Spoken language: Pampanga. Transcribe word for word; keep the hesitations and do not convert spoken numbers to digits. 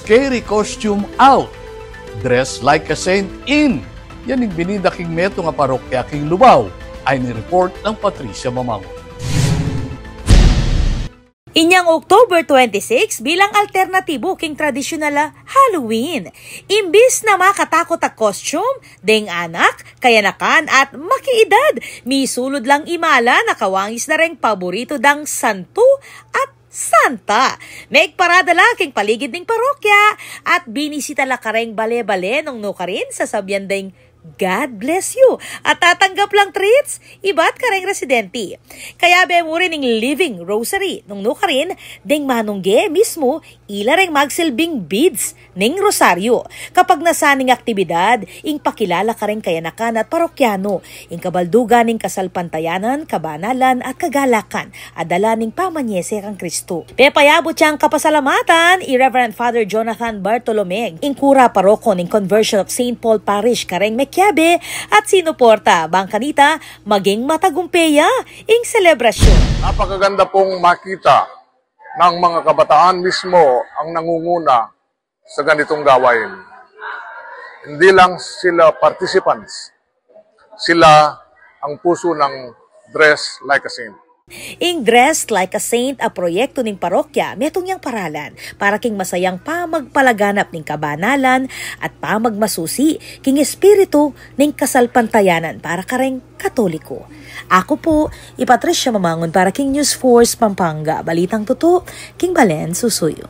Carry costume out, dress like a saint in. Yan ing binida king metung a parokya king Lubao. Ayni report nang Patricia Mamango. Inyang October twenty-six bilang alternatibu king tradisyonal a Halloween. Imbis na makatakut a costume, deng anak, kayanakan at makiidad, misulud lang imala na kawangis na reng paboritu dang santu at santa. Megparada la king paligid ning parokya at binisita la kareng bale-bale nung nukarin sasabian deng God bless you at tatanggap lang treats ibat kareng residente. Kayabe mu rin ing living rosary nung nukarin deng manungge mismu ila reng magsilbing beads ning rosaryo. Kapag nasaning aktibidad, ing pakilala kareng kayanakan at parokyano, ing kabaldugan ning kasalpantayanan, kabanalan at kagalakan a dala ning pamanyese kang Kristo. Pepayabut yang kapasalamatan i Reverend Father Jonathan Bartolome, ing kura paroko ning Conversion of Saint Paul Parish kareng mekiabe at sinuporta bang kanita maging matagumpe ya ing selebrasyon. Napakaganda pong makita ng mga kabataan mismo ang nangunguna sa ganitong gawain. Hindi lang sila participants, sila ang puso ng Dress Like a Saint. Ing Dress Like a Saint a proyektu ning parokya metung yang paralan para king masayang pamagpalaganap ning kabanalan at pamagmasusi king espiritu ning kasalpantayanan para kareng Katoliko. Aku pu i Patricia Mamangun para king News Force Pampanga, balitang tutu king balen susuyu.